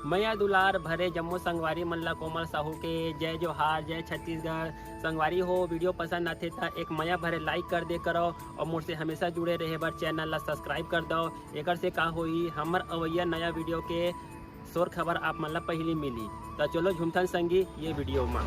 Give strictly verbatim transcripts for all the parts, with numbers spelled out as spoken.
मया दुलार भरे जम्मो संगवारी मन ला कोमल साहू के जय जोहार, जय छत्तीसगढ़। संगवारी हो, वीडियो पसंद आथे त एक मया भरे लाइक कर दे करो और मोर से हमेशा जुड़े रहे बर चैनल ला सब्सक्राइब कर दो। एकर से का होई, हमर अवैया नया वीडियो के शोर खबर आप मन ला पहिली मिली। त चलो झूमथन संगी ये वीडियो मा।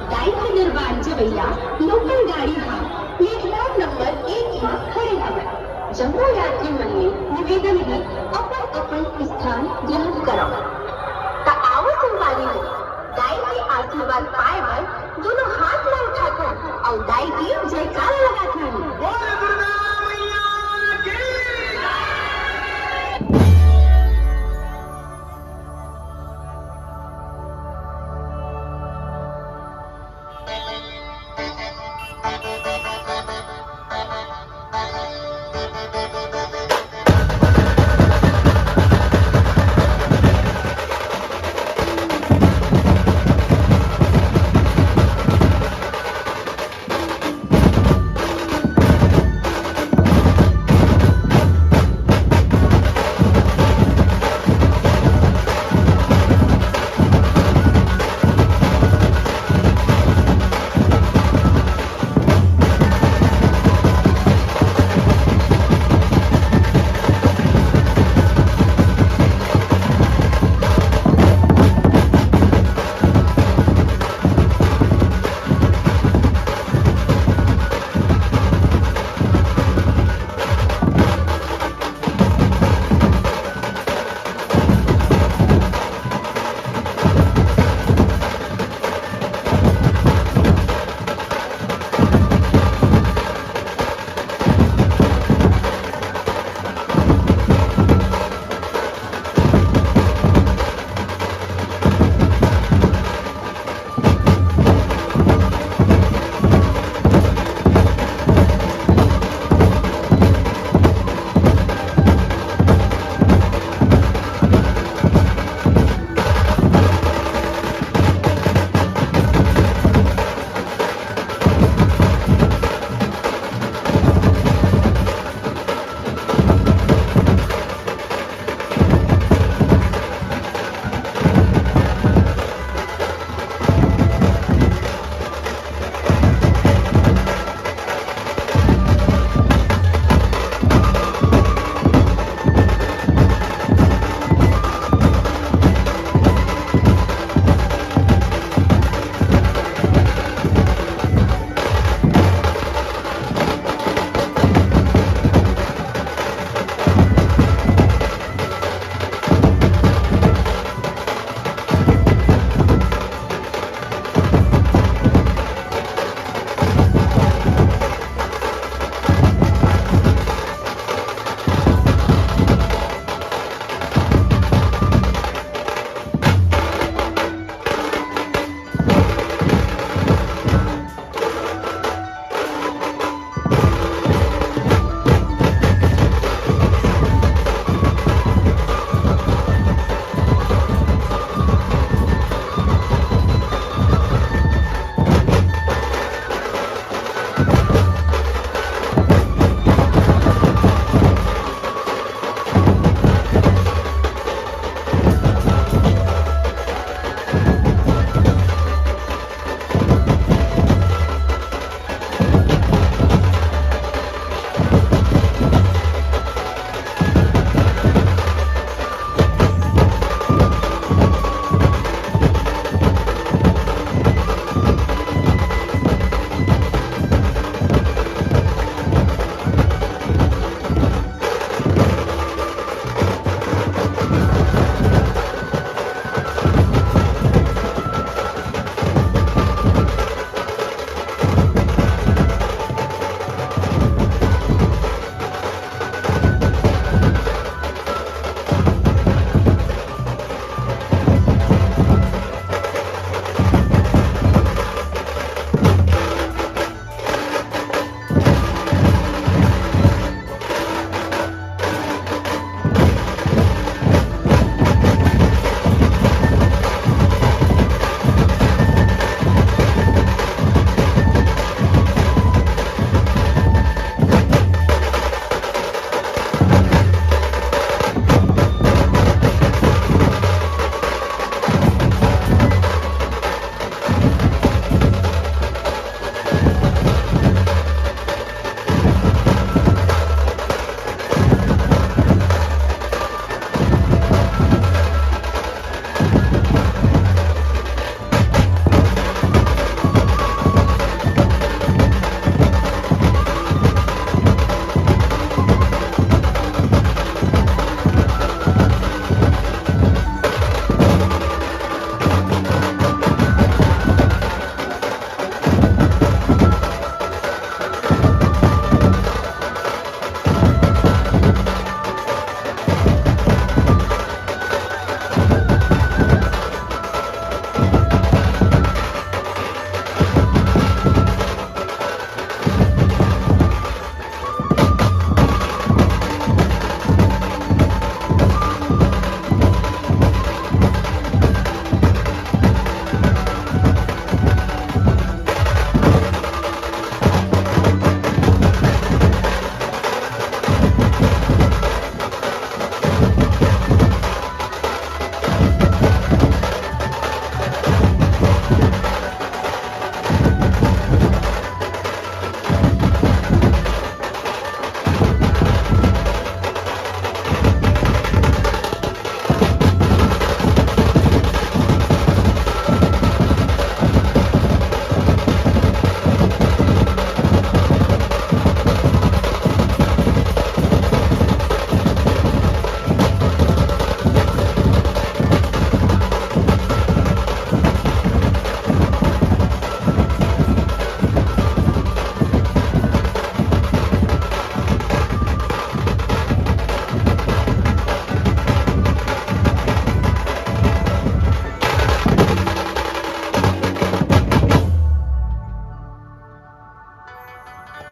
दाई के दरबार जवैया लोकल गाड़ी हा प्लेटफॉर्म नंबर एक मा खड़े हवय। जम्मो यात्री मन ले निवेदन हे, अपन अपन स्थान ग्रहण करव। त आवो संगवारी हो, दाई के आशीर्वाद पाए बर दोनों हाथ ला उठाथन अउ दाई के जयकारा लगाथन। बोल दुर्गा मैया की।